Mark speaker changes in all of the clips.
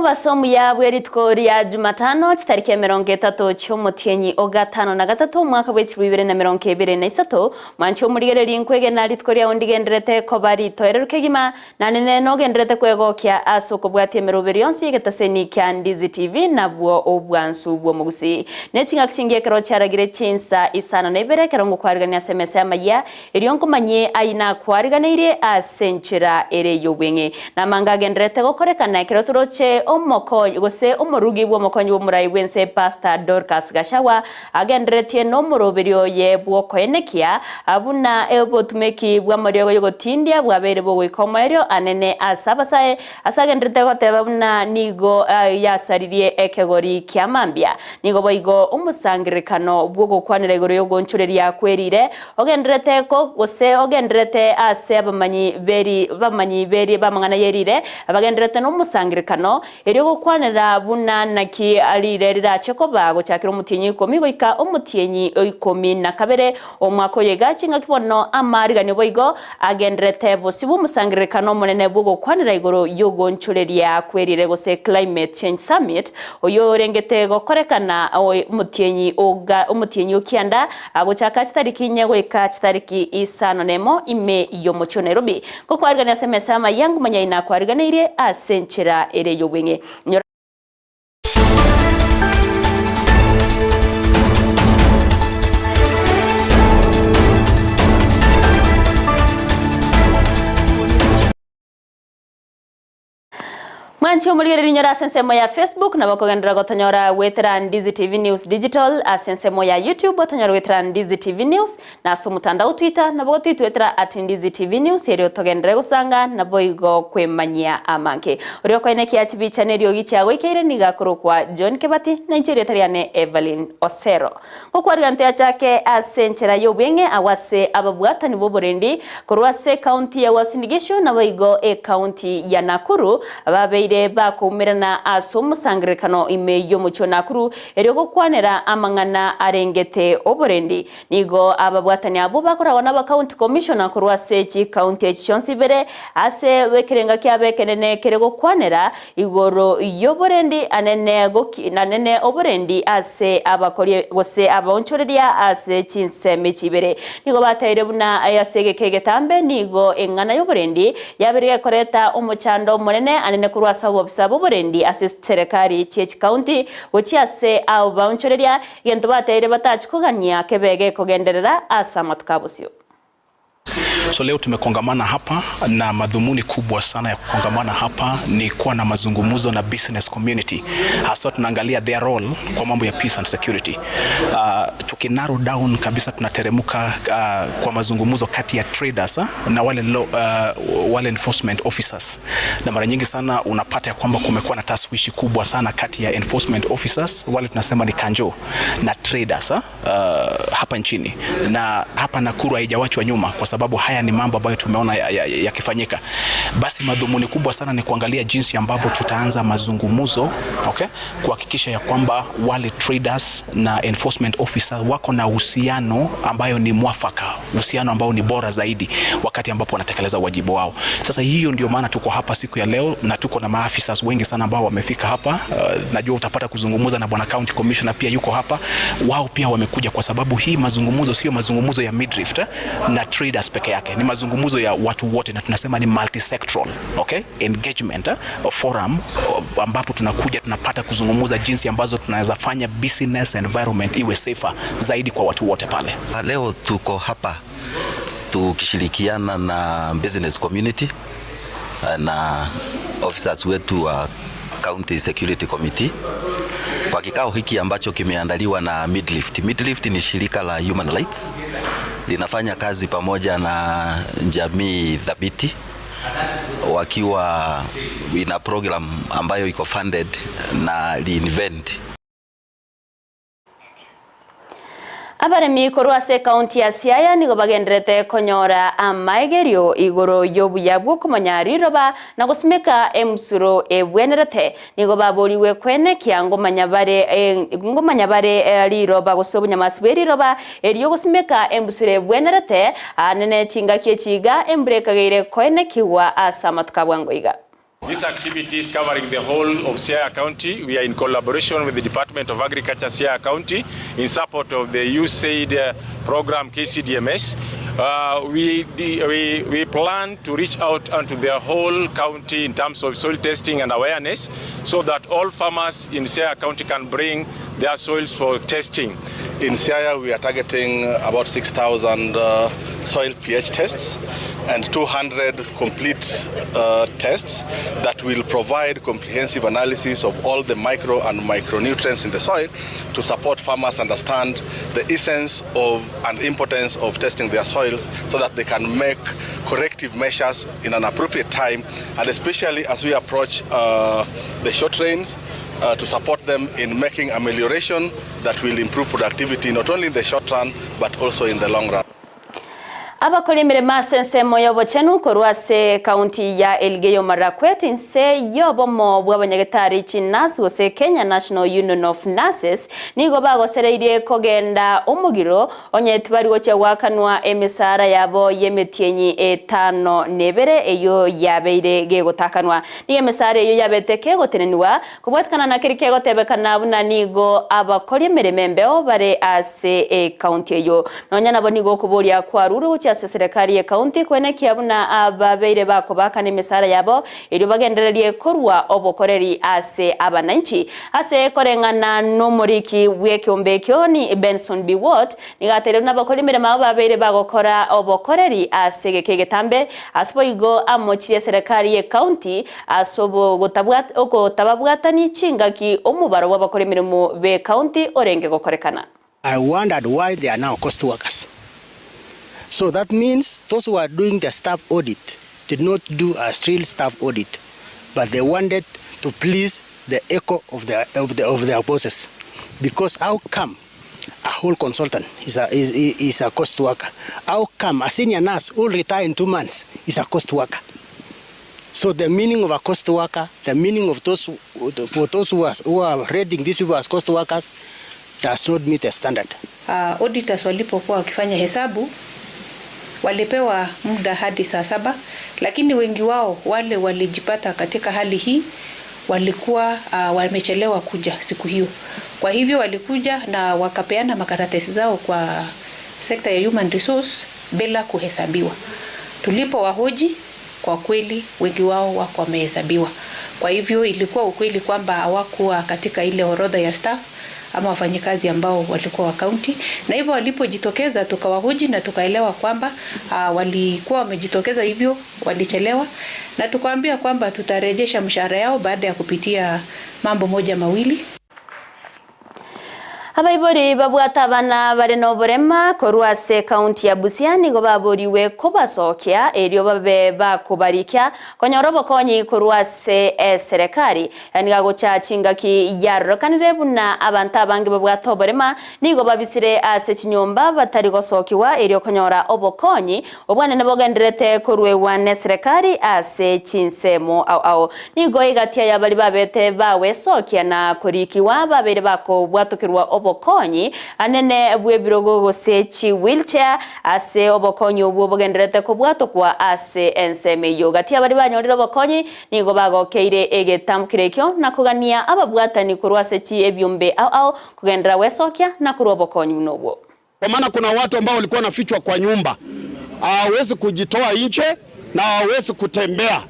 Speaker 1: Omobaso omuya bwe rituko ria Jumatano, chitariki 30 chi'omotienyi o gatano na gatato omwaka bwe chilifu ibere na 23, mwanche omorigererie nkwegena rituko riao ndigenderete koba ritoereru kegima, na nene nogenderete kwegokia ase okobwatia emeroberi yonsi y'egetaseni kia Ndizi TV nabwo obwansu bw'omogusii. Ne chingaki chingiya ekero chiaragire chinsa isano na ibere ekero ngokwarigania ase emesa y'amayia, Erio nkomanyie ayio nakwariganeirie ase enchera ere y'obweng'e. Namanga agendererete gokorekana ekero toroche omokonyi gose omorugi bw'omokonyi bw'omorai bw'ense Pastor Dorcas Gachagua agendereretie nomoroberio oye bw'okoenekia buna obotumeki bw'amariogo y'ogotindia bwabeire bogoika omoerio anene ase abasae ase agendererete goteba buna nigo yasaririe ekegori kia mambia. Nigo boigo omosangererekano bw'ogokwanera igoro y'ogoonchoreria kwerire Ogendererete ko, gose ogendererete ase abamanyi b'eri, abamanyi b'eri b'amang'ana y'erire, abagendererete nomosangererekano, erio gokwanera buna naki rire rirache koba gochakera omotienyi o ikomi goika omotienyi o ikomi na kabere omwaka oyo iga chingaki bono amaariganio boigo agendererete bosio bw'omosangererekano omonene bw'ogokwanera igoro y'ogoonchoreria kw'erire gose Climate Change Summit oyio orengete gokorekana omotienyi oga omotienyi o kianda Agochaka chitariki inye goika chitariki isano nemo ime y'omochie o Nairobi, ngokwarigania ase emesa y'amayia ngomanya inakwariganeirie ase enchera ere y'obweng'e. Nyora. Mwanche omorigereria nyora ase ensemo ya Facebook nabo okogenderera gotonyora goetera Ndizi TV News Digital ase ensemo ya YouTube otonyore goetera Ndizi TV News na ase omotandao Twitter nabo gotwitwetera at Ndizi TV News erio togenderere gosanga naboigo kwemanyia amange. Oria okoenekia chibicha na eriogi chiagoikeire nigo akorokwa John Kebati na inche erieta riane Evelyn Osero. Gokwarigania toyachake ase enchera y'obweng'e agwo ase ababwatani b'oborendi korwa ase ekaunti ya Uasin Gishu naboigo ekaunti ya Nakuru babeire bakoumerana ase omosangererekano ime y'omochie o Nakuru erio gokwanera amang'ana arengete oborendi. Nigo ababwatani abwo bakoragwa n'abacounty commissioner korwa ase chikaunti echi chionsi ibere ase ekerenga kiabo ekenene kere gokwanera Igoro y'oborendi anene goki nanene oborendi ase abakori gose abaonchoreria ase chinsemo echi ibere. Nigo bateire buna ase egeka egetambe nigo eng'ana y'oborendi yabeire gekoreta omochando omonene anene korwa ase obobisa bw'oborendi ase chiserekari chie chikaunti gochia ase abaonchoreria, egento bateire batachi kogania kebe gekogenderera ase amatuko abosio.
Speaker 2: So leo tumekongamana hapa na madhumuni kubwa sana ya kukongamana hapa ni kuwa na mazungumzo na business community, haswa tunaangalia their role kwa mambo ya peace and security. Uh, tukinarrow down kabisa tunateremka uh, kwa mazungumzo kati ya traders uh, na wale, law, uh, wale enforcement officers, na mara nyingi sana unapata ya kwamba kumekuwa na taswishi kubwa sana kati ya enforcement officers wale tunasema ni kanjo na traders uh, uh, hapa nchini na hapa Nakuru haijawachwa nyuma, kwa sababu haya ni mambo ambayo tumeona yakifanyika ya, ya basi madhumuni kubwa sana ni kuangalia jinsi ambavyo tutaanza mazungumzo okay, kuhakikisha ya kwamba wale traders na enforcement officer wako na uhusiano ambayo ni mwafaka, uhusiano ambao ni bora zaidi wakati ambapo wanatekeleza wajibu wao. Sasa hiyo ndio maana tuko hapa siku ya leo na tuko na maafisa wengi sana ambao wamefika hapa. Uh, najua utapata kuzungumza na bwana county commissioner pia yuko hapa, wao pia wamekuja kwa sababu hii mazungumzo sio mazungumzo ya midrift eh, na traders peke yake, ni mazungumzo ya watu wote, na tunasema ni multisectoral okay, engagement eh, forum ambapo tunakuja tunapata kuzungumza jinsi ambazo tunaweza fanya business environment iwe safer zaidi kwa watu wote pale.
Speaker 3: Leo tuko hapa tukishirikiana na business community na officers wetu wa County Security Committee kwa kikao hiki ambacho kimeandaliwa na Midlift. Midlift ni shirika la human rights linafanya kazi pamoja na jamii thabiti wakiwa ina program ambayo iko funded na Reinvent.
Speaker 1: Abaremi korwa ase ekaunti ya Siaya nigo bagendererete konyora amaegerio igoro y'obuya bw'okomanya riroba na gosimeka emusuro ebwenerete. Nigo baborigwe kwenekia ngomanya bare ngomanya bare riroba gose obonyamasi bwe riroba erio gosimeka embusuro ebwenerete, aane ne chingaki echi iga embura ekageire koenekigwa ase amatuko a bwango iga.
Speaker 4: This activity is covering the whole of Siaya County. We are in collaboration with the Department of Agriculture Siaya County in support of the USAID program KCDMS. We, the, we, we plan to reach out onto the whole county in terms of soil testing and awareness so that all farmers in Siaya County can bring their soils for testing.
Speaker 5: In Siaya, we are targeting about 6,000 soil pH tests and 200 complete tests that will provide comprehensive analysis of all the micro and micronutrients in the soil to support farmers understand the essence of and importance of testing their soils so that they can make corrective measures in an appropriate time, and especially as we approach the short rains, to support them in making amelioration that will improve productivity not only in the short run but also in the long run.
Speaker 1: Abakora emeremo ase ensemo y'obochenu korwa ase ekaunti ya Elgeyo Marakwet inse y'obomo bw'abanyagetari chinurse gose Kenya National Union of Nurses nigo bagosereirie kogenda omogiro onye tibari gochia goakanwa emesara yabo y'emetienyi etano na ebere eyio yabeire gegotakanwa. Nigo emesara eyio yabete kegoteneniwa kobwatikana na keri kegotebekana buna nigo abakori emeremo embeo bare ase ekaunti eyio. Nonya nabo nigo okoboria kwarure gochia ase serikali y'ekaunti kwenekia buna ababeire bakobakana emesara yabo erio bagendererie korwa obokoreri ase abananchi. Ase koreng'ana n'omoriki bw'ekeombe ekio ni Benson Biwott nigo ateire buna abakori emeremo abo babeire bagokora obokoreri ase egeka egetambe ase boigo amochirie serikali y'ekaunti ase ogotababwatani chingaki omobaro bw'abakori emeremo b'ekaunti orenge gokorekana.
Speaker 6: I wondered why they are now cost workers. So that means those who are doing the staff audit did not do a real staff audit, but they wanted to please the echo of their bosses. Because how come a whole consultant is a cost worker? How come a senior nurse who will retire in 2 months is a cost worker? So the meaning of a cost worker, the meaning of those, for those who are, who are rating these people as cost workers, does not meet the standard.
Speaker 7: Auditors walipokuwa wakifanya hesabu walipewa muda hadi saa 7, lakini wengi wao wale walijipata katika hali hii walikuwa wamechelewa kuja siku hiyo. Kwa hivyo walikuja na wakapeana makaratasi zao kwa sekta ya human resource bila kuhesabiwa. Tulipowahoji, kwa kweli wengi wao wako wamehesabiwa. Kwa hivyo ilikuwa ukweli kwamba hawakuwa katika ile orodha ya staff ama wafanyikazi ambao walikuwa wa county, na hivyo walipojitokeza tukawahoji na tukaelewa kwamba walikuwa wamejitokeza hivyo walichelewa, na tukawaambia kwamba tutarejesha mshahara yao baada ya kupitia mambo moja mawili.
Speaker 1: Abaibori babwata abana bare n'oborema korwa ase kaunti ya Busia nigo baboriwe kobasokia erio babe bakobarikia konyora obokonyi korwa ase eserekari. Niga gocha chingaki yarorokanire buna abantu abange babwata oborema nigo babisire ase chinyomba batari gosokiwa erio konyora obokonyi obwanene bogenderete korwewa n'eserekari ase chinsemo au au. Nigo igatia yabari babete bawesokia na korikiwa babere bakobwatokirwa obokonyi anene bw'ebirogo gose chi wheelchair ase obokonyi obwo bogenderete kobwatokwa ase ensemo eyo. Gati abari banyorire obokonyi nigo bagokeire egetamukire ekio na kogania ababwatani korwa ase chi ebiombe au au kugendera wesokia na korwa obokonyi buno obwo.
Speaker 8: Kwa maana kuna watu ambao walikuwa wanafichwa kwa nyumba, hawawezi kujitoa nje na hawawezi kutembea,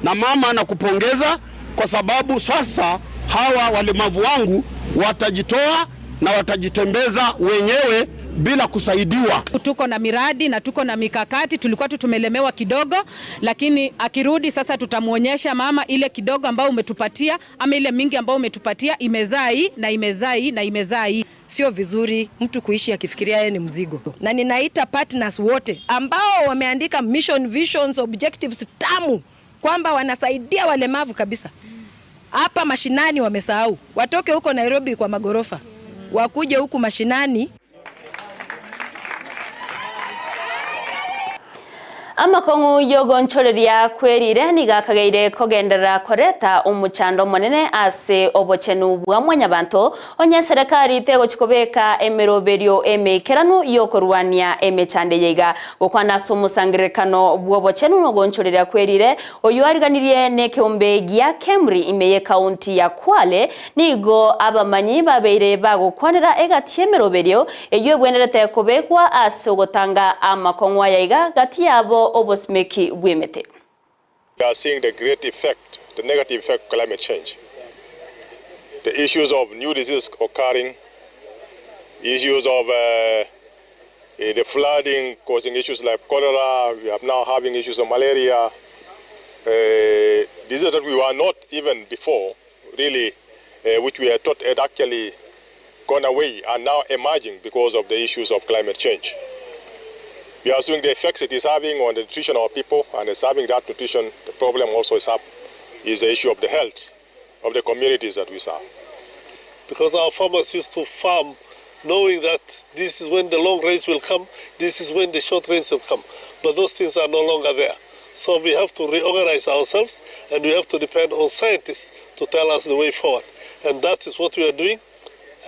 Speaker 8: na mama anakupongeza kwa sababu sasa hawa walemavu wangu watajitoa na watajitembeza wenyewe bila kusaidiwa.
Speaker 9: Tuko na miradi na tuko na mikakati, tulikuwa tu tumelemewa kidogo, lakini akirudi sasa tutamuonyesha mama ile kidogo ambayo umetupatia ama ile mingi ambayo umetupatia imezaa hii na imezaa hii na imezaa hii.
Speaker 10: Sio vizuri mtu kuishi akifikiria yeye ni mzigo. Na ninaita partners wote ambao wameandika mission, visions, objectives tamu kwamba wanasaidia walemavu kabisa. Hapa mashinani wamesahau. Watoke huko Nairobi kwa magorofa, wakuje huku mashinani.
Speaker 1: Amakong'u y'ogonchoreria kwerire nigo akageire kogenderera koreta omochando omonene ase obochenu bwa mwanyabanto, onye eserekari tegochi kobeka emeroberio emeikeranu y'okorwania emechando eye iga. Gokwana ase omosangererekano bw'obochenu nogonchoreria kwerire, oyio ariganirie nekeombe gia Kemri ime y'ekaunti ya Kwale, nigo abamanyi babeire bagokwanera egati y'emeroberio Eyio egwenerete kobekwa ase ogotanga amakong'u aya iga gati yabo obosimeki bw'emete.
Speaker 5: We are seeing the great effect, the negative effect of climate change, the issues of new diseases occurring, issues of the flooding causing issues like cholera, we are now having issues of malaria, diseases that we were not even before really, which we had thought had actually gone away are now emerging because of the issues of climate change. We are seeing the effects it is having on the nutrition of our people, and it's having that nutrition, the problem also is up, is the issue of the health of the communities that we serve.
Speaker 11: Because our farmers used to farm knowing that this is when the long rains will come, this is when the short rains will come. But those things are no longer there. So we have to reorganize ourselves and we have to depend on scientists to tell us the way forward. And that is what we are doing.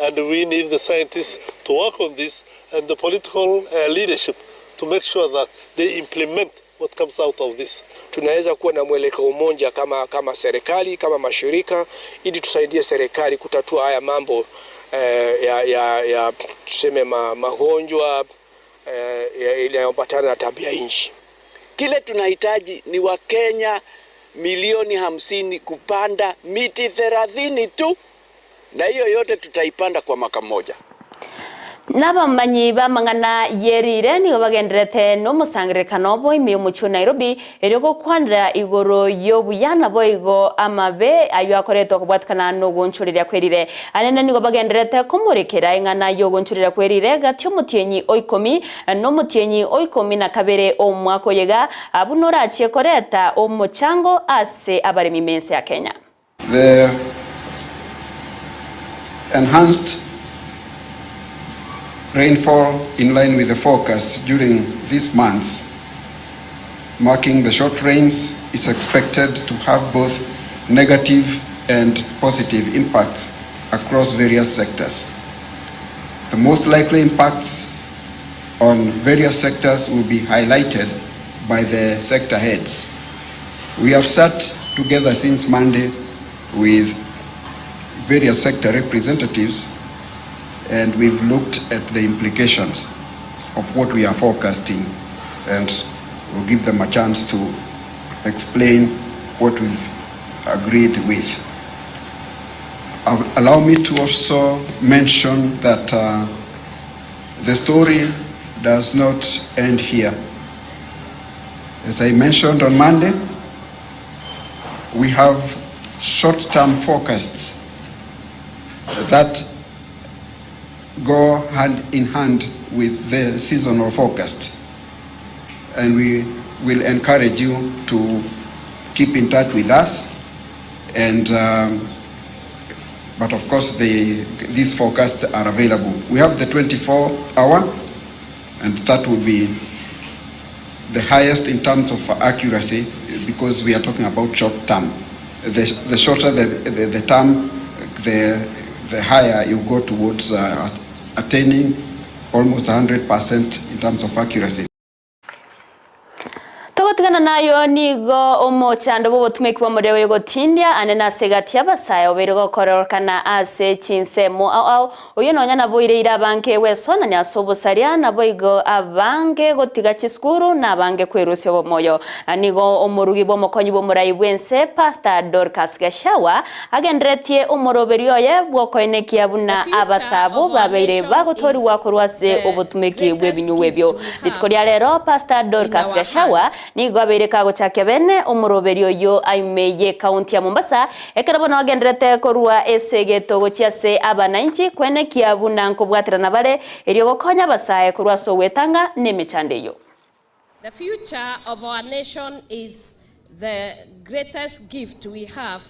Speaker 11: And we need the scientists to work on this and the political uh, leadership to make sure that they implement what comes out of this.
Speaker 12: Tunaweza kuwa na mwelekeo mmoja kama, kama serikali kama mashirika ili tusaidie serikali kutatua haya mambo eh, ya, ya, ya tuseme ma, magonjwa eh, inayoambatana na tabia nchi.
Speaker 13: Kile tunahitaji ni Wakenya milioni 50 kupanda miti 30 tu, na hiyo yote tutaipanda kwa mwaka mmoja.
Speaker 1: Nabamanyi b'amang'ana y'erire nigo bagenderete nomosangererekano obo ime y'omochie o Nairobi erio gokwanera igoro y'obuya naboigo amabe ayio akoretwa kobwatikana nogonchoreria kwerire. Anene nigo bagenderete komorekera eng'ana y'ogonchoreria kwerire gati omotienyi o ikomi nomotienyi o ikomi na kabere omwaka oyo iga buna orachie koreta omochango ase abaremi b'ense ya Kenya.
Speaker 14: The enhanced rainfall in line with the forecast during these months, marking the short rains, is expected to have both negative and positive impacts across various sectors. The most likely impacts on various sectors will be highlighted by the sector heads. We have sat together since Monday with various sector representatives and we've looked at the implications of what we are forecasting and we'll give them a chance to explain what we've agreed with. Allow me to also mention that the story does not end here. As I mentioned on Monday, we have short-term forecasts that go hand in hand with the seasonal forecast. And we will encourage you to keep in touch with us. And but of course, these forecasts are available. We have the 24-hour, and that will be the highest in terms of accuracy because we are talking about short term. The shorter the term, the higher you go towards attaining almost 100% in terms of accuracy.
Speaker 1: Togotigana nayo nigo omochando bw'obotumeki bw'omorero oyogotindia ande nase egati y'abasae obeire gokororokana ase chinsemo ao ao. Oyio nonya naboireire abange gwesonania ase obosaria, naboigo abange gotiga chisukuru na abange kwerusia obomoyo. Nigo omorugi bw'omokonyi bw'omorai bw'ense Pastor Dorcas Gachagua agenderetie omoroberio oye bw'okoenekia buna abasaabo babeire bagotoorigwa korwa ase obotumeki bw'ebinyugwa ebio. Rituko ria rero Pastor Dorcas Gachagua nigo abeire kagochakia bene omoroberio oyio aime y'ekaunti ya Mombasa ekero bono agenderete korwa esegeto gochia ase abanainchi kwenekia buna nkobwaterana bare erio gokonya abasae korwa ase ogwetanga nemechando eyio.
Speaker 15: The future of our nation is the greatest gift we have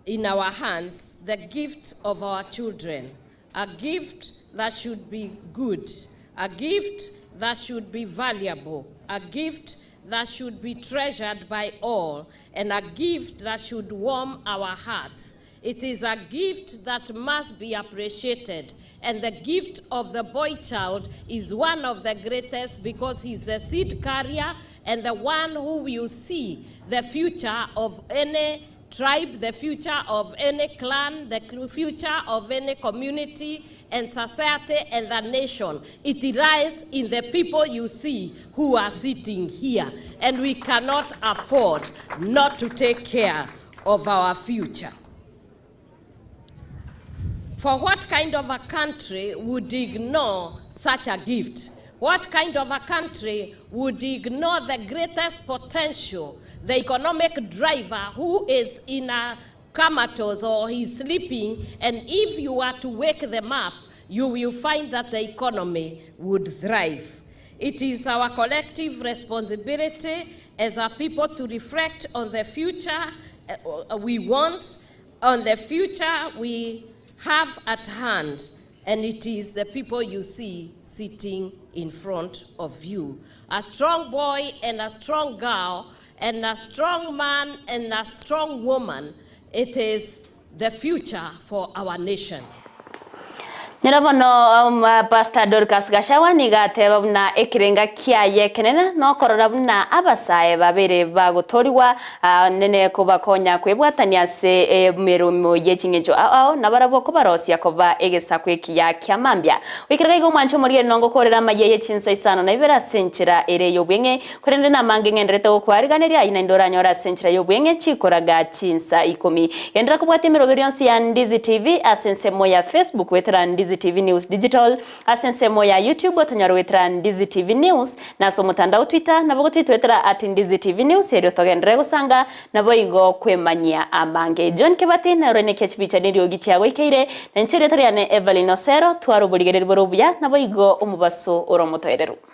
Speaker 15: in our hands, the gift of our children, a gift that should be good, a gift that should be valuable, a gift that should be treasured by all and a gift that should warm our hearts. It is a gift that must be appreciated. And the gift of the boy child is one of the greatest because he's the seed carrier and the one who will see the future of any tribe, the future of any clan, the future of any community and society and the nation. It lies in the people you see who are sitting here. And we cannot afford not to take care of our future. For what kind of a country would ignore such a gift? What kind of a country would ignore the greatest potential, the economic driver who is in a comatose or he's sleeping, and if you are to wake them up, you will find that the economy would thrive. It is our collective responsibility as a people to reflect on the future uh, we want, on the future we have at hand, and it is the people you see sitting in front of you. A strong boy and a strong girl, and a strong man and a strong woman, it is the future for our nation.
Speaker 1: Nyora bono um, Pastor Dorcas Gashawa nigo ateba buna ekerenga kiaye ekenene nokorora buna abasae babere bagotorigwa ah, nene kobakonya kwebwatania ase emeromo ye ching'encho ao ao nabarabwo kobarosia koba egesaku ekiya kia mambia. Goikera iga omwanche omorigeri nongokorera amayia ye chinsa isano na ibere ase enchera ere y'obweng'e korende namange ng'enderete gokwariganeria ayio naende oranyore ase enchera y'obweng'e chikoraga chinsa ikomi. Genderera kobwatia emeroberi yonsi ya Ndizi TV ase ensemo ya Facebook goetera Ndizi TV News Digital, ase ensemo ya YouTube otonyore goetera Ndizi TV News, na ase omotandao Twitter nabo gotwitwetera at Ndizi TV News erio togenderere gosanga naboigo kwemanyia amange. John Kebati naro nekia chibicha neriogi chiagoikeire, na inche erieta riane Evelyn Osero, twara oborigereria bore obuya naboigo omobaso ore omotoereru.